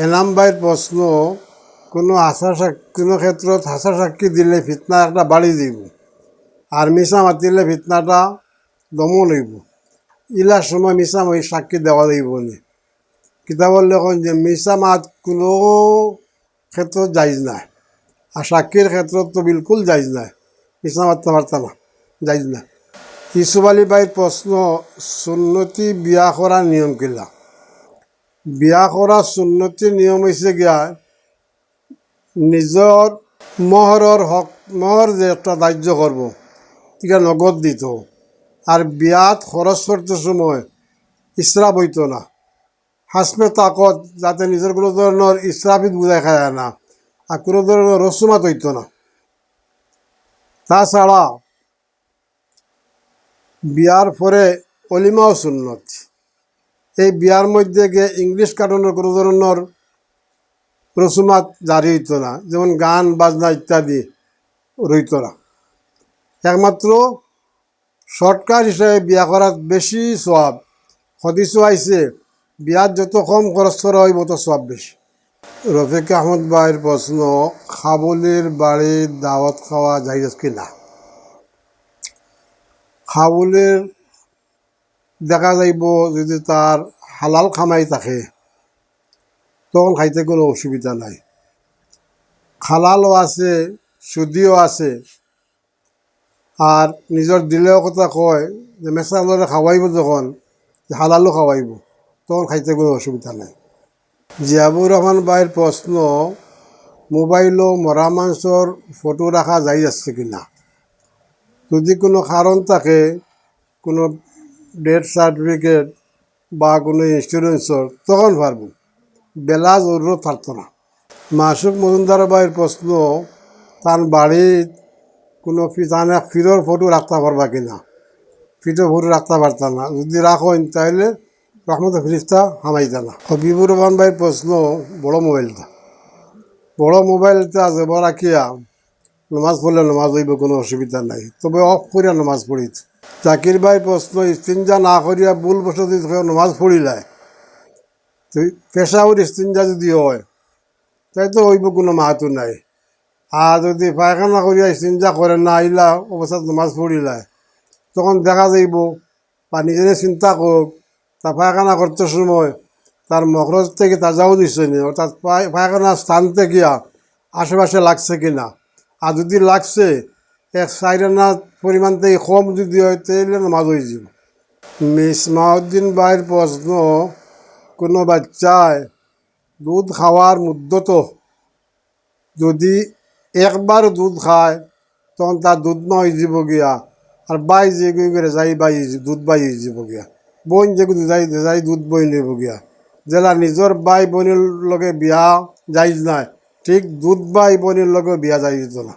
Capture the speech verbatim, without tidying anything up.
এনাম ভাইর প্রশ্ন, কোনো হাছা সাক-, কোনো ক্ষেত্রত হাছা সাক্ষী দিলে ফিতনা একটা বাড়ি যাইব, আর মিছা মাতিলে ফিতনাটা দমন হইব। ইলার সময় মিছা মাই সাক্ষী দেওয়া যাইব নি? কিতাবর লেখন যে মিছা মাত কোনো ক্ষেত্রত জায়েজ নাই, আর সাক্ষীর ক্ষেত্রত তো বিলকুল জায়েজ নাই, মিছা মাততে পারতা না, জায়েজ নাই। ইউসুফ আলী ভাইর প্রশ্ন, সুন্নতি বিয়া করার নিয়ম কিলা? বিয়া করার সুন্নতি নিয়ম হইছে গিয়া নিজর মহরর হক, মহর যে একটা ধার্য করব, এটা নগদ দিত। আর বিয়াত খরচ করতে সময় ইসরাফ হইতো না, হাসবে তাকত, যাতে নিজর কোনো ধরনের ইসরাফিত বুঝাই খায় না, আর কোনো ধরনের রসুমাত হইতো না। তাছাড়া বিয়ার পরে অলিমাও সুন্নত। এই বিয়ার মধ্যে গিয়ে ইংলিশ কাটনের কোনো ধরনের রসুমাত জারি হইতো না, যেমন গান বাজনা ইত্যাদি রইতো না। একমাত্র শর্টকাট হিসাবে বিয়া করাত বেশি সওয়াব। হাদিসও আইছে, বিয়াত যত কম খরচ করা হইব, তত সওয়াব বেশি। রফিক আহমদ ভাইর প্রশ্ন, কাবুলির বাড়ি দাওয়াত খাওয়া জায়েজ কি না? কাবুলির দেখা যাইব যদি তার হালাল কামাই থাকে, তখন খাইতে কোনো অসুবিধা নাই। হালালও আছে, সুদিও আছে, আর নিজর দিলেও কথা কয় যে মেসাবরে খাওয়াইব যখন, যে হালালও খাওয়াইব, তখন খাইতে কোনো অসুবিধা নাই। জিয়াবুর রহমান ভাইর প্রশ্ন, মোবাইলও মরা মানষর ফটো রাখা জায়েজ আছে কি না? যদি কোনো কারণ থাকে, কোনো ডেথ সার্টিফিকেট বা কোনো ইন্স্যুরেন্সর, তখন পারবো, বেলা জরুরত পারতো না। মাসুক মজুমদার ভাইর প্রশ্ন, তান বাড়িত কোনো ফি-, তান এক ফিরর ফটো রাখতা পারবা কি না? ফিরর ফটো রাখতা পারতা না, যদি রাখইন তাইলে রহমতে ফিরিস্তা হামাইতা না। হবিবুর রহমান ভাইর প্রশ্ন, বড় মোবাইলটা, বড় মোবাইলটা জেবো রাখিয়া নমাজ পড়লে নমাজ হইব, কোনো অসুবিধা নাই, তবে অফ করিয়া নমাজ পড়িত। জাকির ভাইর প্রশ্ন, ইস্তিনজা না করিয়া ভুলবশত যদি কেউ নমাজ পড়িলায়, তো পেশাবর ইস্তিনজা যদি হয়, তাই তো হইব, কোনো মাহাতু নাই। আর যদি পায়খানা করিয়া ইস্তিনজা করে না, আইলা অবস্থাত নমাজ পড়িলায়, তখন দেখা যাইব বা নিজে চিন্তা করুক, তা পায়খানা করতে সময় তার মখরজ থেকে তাজাউজ হইছে নি, অর্থাৎ পায়-, পায়খানার স্থান থেকে আশেপাশে লাগছে কিনা। আর যদি লাগছে, এক চাইর আনা পরিমাণ থেকে কম যদি হয়, তাহলে নামাজ হয়ে যাবে। মিসমাউদ্দিন ভাইর প্রশ্ন, কোনো বাচ্চায় দুধ খাওয়ার মুদ্দত যদি একবার দুধ খায়, তখন তার দুধ মা হয়ে যাব গিয়া, আর বাই যে গই করে যাই বাই হয়ে যাব, দুধ বাই হয়ে যাব গিয়া, বোন যে গই যাই যাই দুধ বই নেব গিয়া। যেলা নিজর ভাই বোনের লগে বিয়া জায়েজ নাই, ঠিক দুধ ভাই বোনের লগে বিয়া জায়েজ হইতো না।